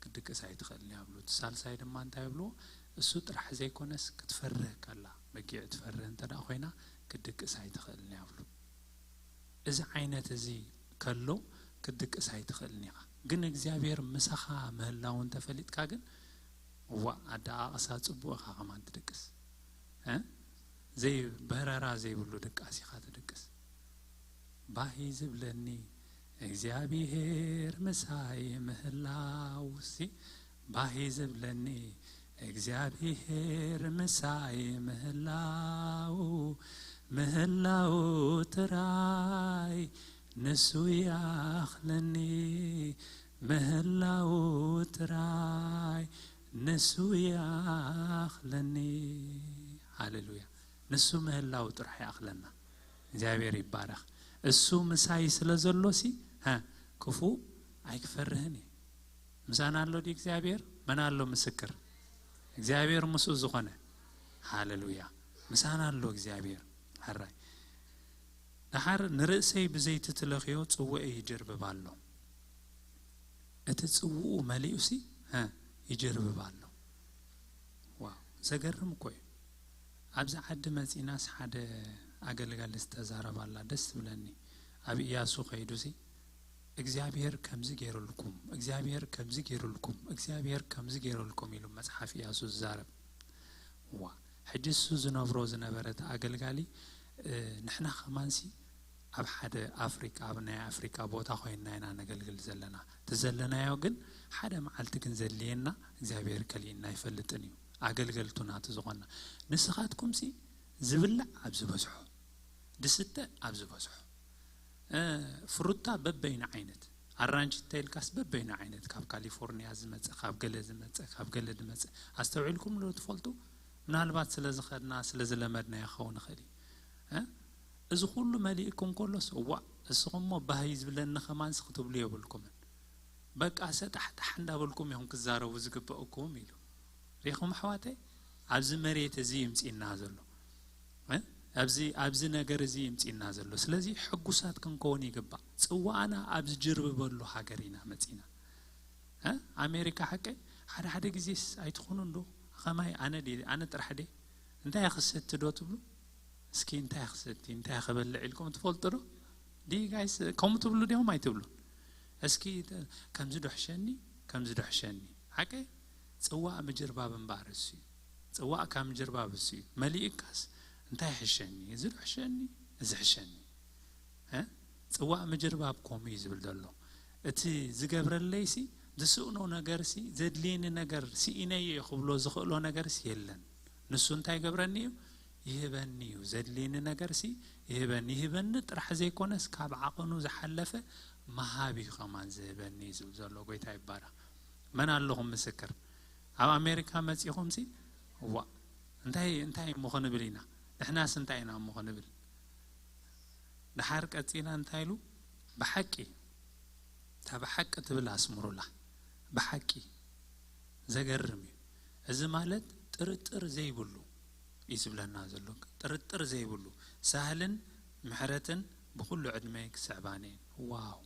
ክድቅስ ኣይትኽእልን እያ ብሉ። እቲ ሳልሳይ ድማ እንታይ ይብልዎ? እሱ ጥራሕ ዘይኮነስ ክትፈርህ ከላ፣ በጊዕ ትፈርህ እንተ ደኣ ኮይና ክድቅስ ኣይትኽእልን እያ ብሉ። እዚ ዓይነት እዚ ከሎ ክድቅስ ኣይትኽእልን ኢኻ። ግን እግዚኣብሔር ምሳኻ ምህላው እንተፈሊጥካ ግን፣ እዋ፣ ኣደኣቕሳ ጽቡቕ ኢኻ ከማን ትድቅስ። እ? ዘይ-፣ በረራ ዘይብሉ ድቃስ ኢኻ ትድቅስ። ባሂ ዝብለኒ እግዚኣብሔር ምሳይ ምህላው ሲ፣ ባሂ ዝብለኒ እግዚኣብሔር ምሳይ ምህላው፣ ምህላው ጥራይ ንሱ ይኣኽለኒ፣ ምህላው ጥራይ ንሱ ይኣኽለኒ። ሃሌሉያ። ንሱ ምህላው ጥራሕ ይኣኽለና። እግዚኣብሔር ይባረኽ። እሱ ምሳይ ስለ ዘሎ ሲ፣ ሀ፣ ክፉእ ኣይክፈርህን እየ። ምሳና ኣሎ ድዩ እግዚኣብሔር? መን ኣሎ ምስክር? እግዚኣብሔር ምስኡ ዝኾነ። ሃሌሉያ። ምሳና ኣሎ እግዚኣብሔር። ሕራይ። ደሓር ንርእሰይ ብዘይቲ ትለኽዮ ጽውኤ ይጅርብብ ኣሎ። እቲ ጽውኡ መሊኡሲ፣ ሀ፣ ይጅርብብ ኣሎ። ዋው፣ ዘገርም እኮ እዩ። ኣብዚ ዓዲ መጺናስ ሓደ ኣገልጋሊ ዝተዛረባላ ደስ ትብለኒ። ኣብ ኢያሱ ከይዱሲ፣ እግዚኣብሔር ከምዚ ገይሩልኩም፣ እግዚኣብሔር ከምዚ ገይሩልኩም፣ እግዚኣብሔር ከምዚ ገይሩልኩም ኢሉ መጽሓፍ ኢያሱ ዝዛረብ። ዋ፣ ሕጂ እሱ ዝነብሮ ዝነበረ እቲ ኣገልጋሊ፣ እ፣ ንሕና ከማንሲ ኣብ ሓደ ኣፍሪካ፣ ኣብ ናይ ኣፍሪካ ቦታ ኮይንና ኢና ነገልግል ዘለና። እቲ ዘለናዮ ግን ሓደ መዓልቲ ግን ዘድልየና እግዚኣብሔር ከሊእና ኣይፈልጥን እዩ። ኣገልገልቱ ናቱ ዝኾንና። ንስኻትኩምሲ ዝብላዕ ኣብ ዝበዝሖ፣ ዝስተ ኣብ ዝበዝሖ፣ እ፣ ፍሩታ በበይኑ ዓይነት፣ ኣራንቺ እንተኢልካስ በበይኑ ዓይነት፣ ካብ ካሊፎርኒያ ዝመጸ፣ ካብ ገለ ዝመጸ፣ ካብ ገለ ዝመጸ። ኣስተውዒልኩም ዶ ትፈልጡ? ምናልባት ስለ ዝኸድና፣ ስለ ዝለመድና ይኸውን ይኽእል እዩ። እ? እዚ ኩሉ መሊእኩም ከሎስ፣ እዋእ፣ እስኹም እሞ ባህይ ዝብለኒ ከማንስ ክትብሉ የብልኩምን። በቃ ሰጣሕጣሕ እንዳበልኩም ኢኹም ክዛረቡ ዝግበእኩም ኢሉ። ሪኹም ኣሕዋተይ፣ ኣብዚ መሬት እዚ ይምጺእና ዘሎ። እ? ኣብዚ፣ ኣብዚ ነገር እዚ ይምጺእና ዘሎ። ስለዚ ሕጉሳት ክንከውን ይግባእ። ጽዋኣና ኣብ ዝጅርብበሉ ሃገር ኢና መጺና። እ? ኣሜሪካ ሓቀይ፣ ሓደ ሓደ ግዜስ ኣይትኾኑን ዶ? ከማይ ኣነ ድየ፣ ኣነ ጥራሕ ድየ? እንታይ እየ ክሰቲ ዶ ትብሉ? እስኪ እንታይ እየ ክሰቲ፣ እንታይ እየ ክበልዕ ኢልኩም ትፈልጡ ዶ? ድዩ ጋይስ፣ ከምኡ ትብሉ ዲኹም ኣይትብሉን? እስኪ ተ-፣ ከምዚ ዶ ሕሸኒ፣ ከምዚ ዶ ሕሸኒ። ሓቀይ፣ ጽዋእ ምጅርባብ እምበኣር እሱ እዩ። ጽዋእካ ምጅርባብ እሱ እዩ። መሊእካስ እንታይ ሕሸኒ፣ እዚ ዶ ሕሸኒ፣ እዚ ሕሸኒ። እ? ጽዋእ ምጅርባብ ከምኡ እዩ ዝብል ዘሎ። እቲ ዝገብረለይሲ፣ ዝስእኖ ነገርሲ፣ ዘድልየኒ ነገር ስኢነዮ እየ ክብሎ ዝኽእሎ ነገርሲ የለን። ንሱ እንታይ ይገብረኒ እዩ? ይህበኒ እዩ። ዘድልየኒ ነገርሲ ይህበኒ። ይህበኒ ጥራሕ ዘይኮነስ፣ ካብ ዓቐኑ ዝሓለፈ መሃብ እዩ ከማን ዝህበኒ እዩ ዝብል ዘሎ። ጎይታ ይባረኽ። መን ኣለኹም ምስክር? ኣብ ኣሜሪካ መጺኹምሲ፣ እዋእ፣ እንታይ፣ እንታይ እሞ ክንብል ኢና? ንሕናስ እንታይ ኢና እሞ ክንብል? ደሓር ቀጺላ እንታይ ኢሉ? ብሓቂ፣ እታ ብሓቂ ትብል ኣስምሩላ። ብሓቂ፣ ዘገርም እዩ። እዚ ማለት ጥርጥር ዘይብሉ እዩ ዝብለና ዘሎ። ጥርጥር ዘይብሉ። ሳህልን ምሕረትን ብኹሉ ዕድመይ ክስዕባኒ እየን። ዋው!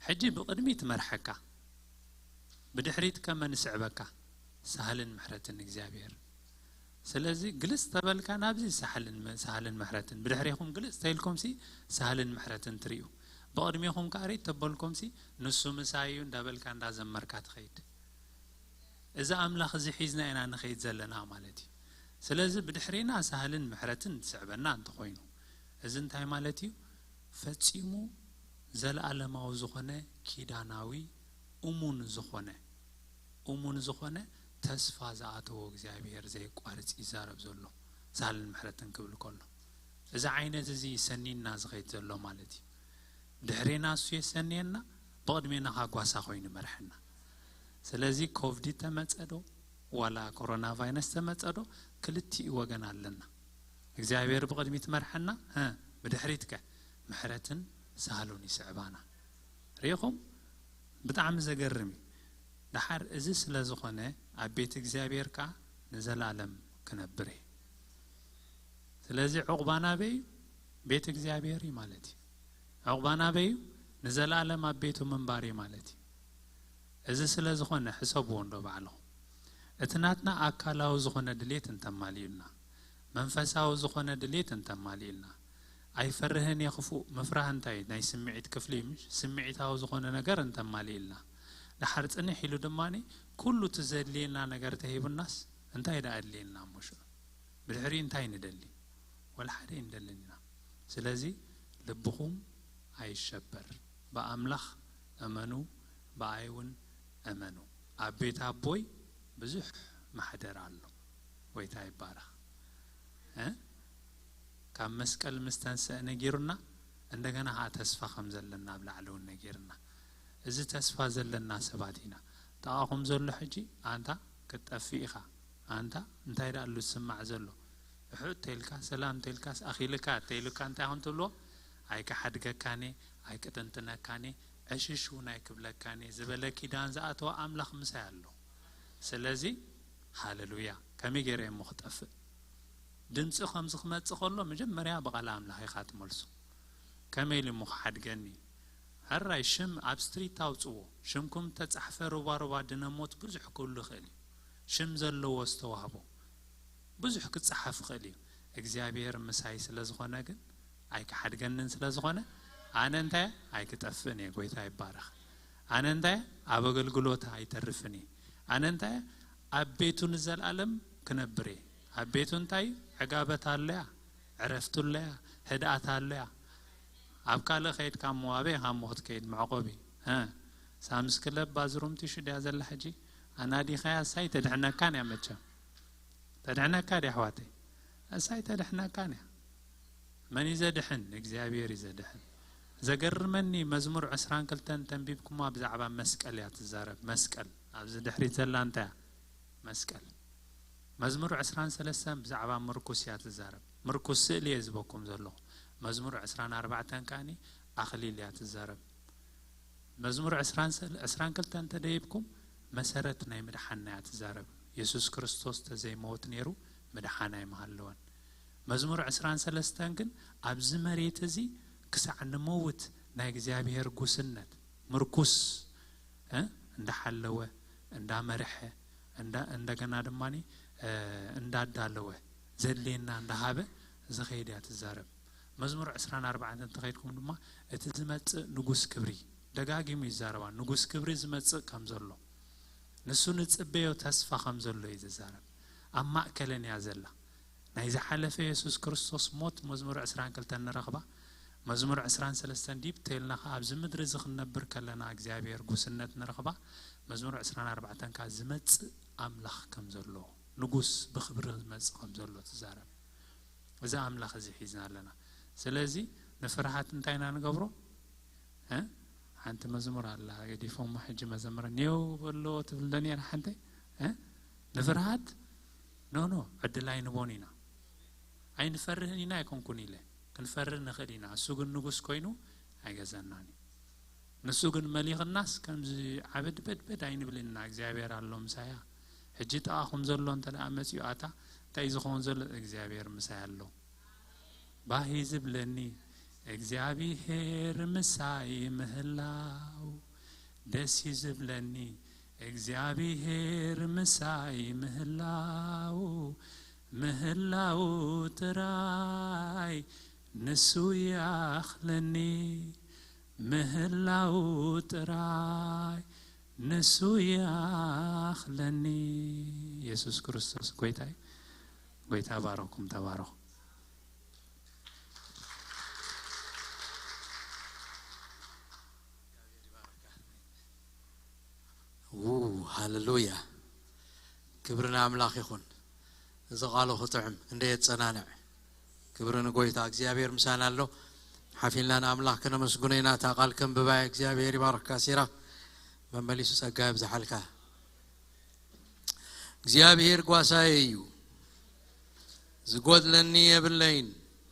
ሕጂ ብቕድሚት መርሐካ፣ ብድሕሪት ከመ ንስዕበካ? ሳህልን ምሕረትን እግዚኣብሔር። ስለዚ ግልጽ ተበልካ ናብዚ ሳህልን መ-፣ ሳህልን ምሕረትን። ብድሕሬኹም ግልጽ ተይልኩምሲ ሳህልን ምሕረትን ትርእዩ። ብቕድሜኹም ከኣ ርኢት ተበልኩምሲ ንሱ ምሳይ እዩ እንዳበልካ እንዳዘመርካ ትኸይድ። እዚ ኣምላኽ እዚ ሒዝና ኢና ንኸይድ ዘለና ማለት እዩ። ስለዚ ብድሕሬና ሳህልን ምሕረትን ትስዕበና እንተኾይኑ፣ እዚ እንታይ ማለት እዩ? ፈጺሙ ዘለኣለማዊ ዝኾነ ኪዳናዊ እሙን ዝኾነ፣ እሙን ዝኾነ ተስፋ ዝኣተዎ እግዚኣብሔር ዘየቋርጽ ይዛረብ ዘሎ፣ ሳህልን ምሕረትን ክብል ከሎ። እዚ ዓይነት እዚ ሰኒና ዝኸይድ ዘሎ ማለት እዩ። ድሕሬና እሱ የሰንየና፣ ብቕድሜና ኻጓሳ ኮይኑ ይመርሐና። ስለዚ ኮቪድ ተመጸ ዶ፣ ዋላ ኮሮና ቫይረስ ተመጸ ዶ፣ ክልቲኡ ወገን ኣለና። እግዚኣብሔር ብቕድሚት መርሐና፣ እ፣ ብድሕሪት ከ ምሕረትን ሳህሉን ይስዕባና። ርኢኹም? ብጣዕሚ ዘገርም እዩ። ደሓር እዚ ስለ ዝኾነ ኣብ ቤት እግዚኣብሔር ከኣ ንዘላለም ክነብር እየ። ስለዚ ዕቑባና ኣበይ እዩ? ቤት እግዚኣብሔር እዩ ማለት እዩ። ዕቑባና ኣበይ እዩ? ንዘላለም ኣብ ቤቱ ምንባር እዩ ማለት እዩ። እዚ ስለ ዝኾነ ሕሰብዎ እንዶ ባዕልኹም። እቲ ናትና ኣካላዊ ዝኾነ ድሌት እንተማሊኡልና፣ መንፈሳዊ ዝኾነ ድሌት እንተማሊኡልና፣ ኣይፈርህን እየ ክፉእ፣ ምፍራህ እንታይ ናይ ስምዒት ክፍሊ እዩ፣ ምሽ? ስምዒታዊ ዝኾነ ነገር እንተማሊኡልና፣ ደሓር ጽንሕ ኢሉ ድማኒ ኩሉ እቲ ዘድልየና ነገር ተሂቡናስ እንታይ ደኣ ኣድልየና እሞ ሽዑ? ብድሕሪ እንታይ ንደሊ? ወላ ሓደ ኣይንደልን ኢና። ስለዚ ልብኹም ኣይሸበር፣ ብኣምላኽ እመኑ፣ ብኣይ እውን እመኑ። ኣብ ቤት ኣቦይ ብዙሕ ማሕደር ኣሎ። ጎይታ ይባረኽ። እ? ካብ መስቀል ምስ ተንስአ ነጊሩና፣ እንደገና ኸዓ ተስፋ ከም ዘለና ኣብ ላዕሊ እውን ነጊርና። እዚ ተስፋ ዘለና ሰባት ኢና። ጥቓኹም ዘሎ ሕጂ ኣንታ ክትጠፍእ ኢኻ፣ ኣንታ እንታይ ደኣ ኣሉ ዝስማዕ ዘሎ? እሑድ ተይልካ፣ ሰላም ተይልካስ ኣኺልካ ተይልካ እንታይ ኹን ትብሎ? ኣይክሓድገካን እየ፣ ኣይቅጥንጥነካን እየ፣ ዕሽሽ እውን ኣይክብለካን እየ ዝበለ ኪዳን ዝኣተወ ኣምላኽ ምሳይ ኣሎ። ስለዚ ሃለሉያ፣ ከመይ ገይረ እየ እሞ ክጠፍእ? ድምፂ ከምዚ ክመፅእ ከሎ መጀመርያ ብቓል ኣምላኽ ኢኻ ትመልሶ። ከመይ ኢሉ እሞ ክሓድገኒ? ሕራይ ሽም ኣብ ስትሪት ኣውፅዎ። ሽምኩም ተፃሕፈ ሩባ ሩባ ድነሞት ብዙሕ ክህሉ ይኽእል እዩ። ሽም ዘለዎ ዝተዋህቦ ብዙሕ ክፀሓፍ ይኽእል እዩ። እግዚኣብሔር ምሳይ ስለ ዝኾነ ግን ኣይክሓድገንን ስለ ዝኾነ ኣነ እንታይ ኣይክጠፍእን እየ፣ ጎይታ ይባረኽ። ኣነ እንታይ ኣብ ኣገልግሎት ኣይተርፍን እየ። ኣነ እንታይ ኣብ ቤቱ ንዘለኣለም ክነብር እየ። ኣብ ቤቱ እንታይ ዕጋበት ኣለያ፣ ዕረፍቱ ኣለያ፣ ህድኣት ኣለያ። ኣብ ካልእ ከይድካ እሞ ኣበይ ኢኻ እሞ ክትከይድ መዕቆቢ? እ፣ ሳምስ ክለብ ባዝሩም ቲሹ ድያ ዘላ ሕጂ? ኣናዲኻያ እሳይ ተድሕነካን እያ መቸም። ተድሕነካ ድያ ኣሕዋተይ? እሳይ ተድሕነካን እያ። መን እዩ ዘድሕን? እግዚኣብሔር እዩ ዘድሕን። ዘገርመኒ መዝሙር ዕስራን ክልተን ተንቢብኩማ ብዛዕባ መስቀል እያ ትዛረብ። መስቀል ኣብዚ ድሕሪት ዘላ እንታይ እያ? መስቀል። መዝሙር ዕስራን ሰለስተን ብዛዕባ ምርኩስ እያ ትዛረብ። ምርኩስ ስእሊ እየ ዝበኩም ዘለኹ። መዝሙር ዕስራን ኣርባዕተን ከኣኒ ኣኽሊል እያ ትዛረብ። መዝሙር ዕስራን ሰለ-፣ ዕስራን ክልተን እንተደይብኩም መሰረት ናይ ምድሓንና እያ ትዛረብ። የሱስ ክርስቶስ ተዘይመውት ነይሩ ምድሓን ኣይምሃለወን። መዝሙር ዕስራን ሰለስተን ግን ኣብዚ መሬት እዚ ክሳዕ ንመውት ናይ እግዚኣብሔር ጉስነት ምርኩስ፣ እ፣ እንዳሓለወ፣ እንዳመርሐ፣ እንዳ-፣ እንደገና ድማ፣ እ፣ እንዳዳለወ፣ ዘድልየና እንዳሃበ ዝኸይድ እያ ትዛረብ። መዝሙር ዕስራን ኣርባዕተን እንተኸይድኩም ድማ እቲ ዝመጽእ ንጉስ ክብሪ ደጋጊሙ ይዛረባ። ንጉስ ክብሪ ዝመጽእ ከም ዘሎ፣ ንሱ ንጽበዮ ተስፋ ከም ዘሎ እዩ ዝዛረብ። ኣብ ማእከለን እያ ዘላ። ናይ ዝሓለፈ የሱስ ክርስቶስ ሞት መዝሙር ዕስራን ክልተን ንረኽባ። መዝሙር ዕስራን ሰለስተን ዲፕቴልና ከኣ ኣብዚ ምድሪ እዚ ክንነብር ከለና እግዚኣብሔር ጉስነት ንረኽባ። መዝሙር ዕስራን ኣርባዕተን ከኣ ዝመጽእ ኣምላኽ ከም ዘሎ፣ ንጉስ ብኽብሪ ዝመጽእ ከም ዘሎ ትዛረብ። እዚ ኣምላኽ እዚ ሒዝና ኣለና። ስለዚ ንፍርሃት እንታይ ኢና ንገብሮ? እ? ሓንቲ መዝሙር ኣላ፣ ገዲፎማ ሕጂ መዘምረ ኔው በሎ ትብል ዶ ነይራ ሓንቲ? እ? ንፍርሃት ኖ፣ ኖ፣ ዕድል ኣይንቦን ኢና። ኣይንፈርህን ኢና ኣይኮንኩን ኢለ። ክንፈርህ ንኽእል ኢና። እሱ ግን ንጉስ ኮይኑ ኣይገዘናን እዩ። ንሱ ግን መሊኽናስ ከምዚ ዓበድ በድበድ ኣይንብልን ኢና። እግዚኣብሔር ኣሎ ምሳያ። ሕጂ ጥቓኹም ዘሎ እንተ ደኣ መጺኡ ኣታ፣ እንታይ እዩ ዝኸውን ዘሎ? እግዚኣብሔር ምሳይ ኣሎ። ባህ እዩ ዝብለኒ እግዚኣብሔር ምሳይ ምህላው፣ ደስ እዩ ዝብለኒ እግዚኣብሔር ምሳይ ምህላው፣ ምህላው ጥራይ ንሱ ይኣኽለኒ፣ ምህላው ጥራይ ንሱ ይኣኽለኒ። የሱስ ክርስቶስ ጎይታይ፣ ጎይታ ባረኩም፣ ተባረኹ። ው፣ ሃሌሉያ። ክብሪ ንኣምላኽ ይኹን። እዚ ቃሉ ክጥዕም እንደ የጸናንዕ። ክብሪ ንጎይታ። እግዚኣብሔር ምሳና ኣሎ። ሓፊልና ንኣምላኽ ከነመስግኖ ኢና። እታ ቃል ከንብባ እየ። እግዚኣብሔር ይባርካ ሲራ። መመሊሱ ጸጋ የብዝሓልካ። እግዚኣብሔር ጓሳየ እዩ፣ ዝጎድለኒ የብለይን።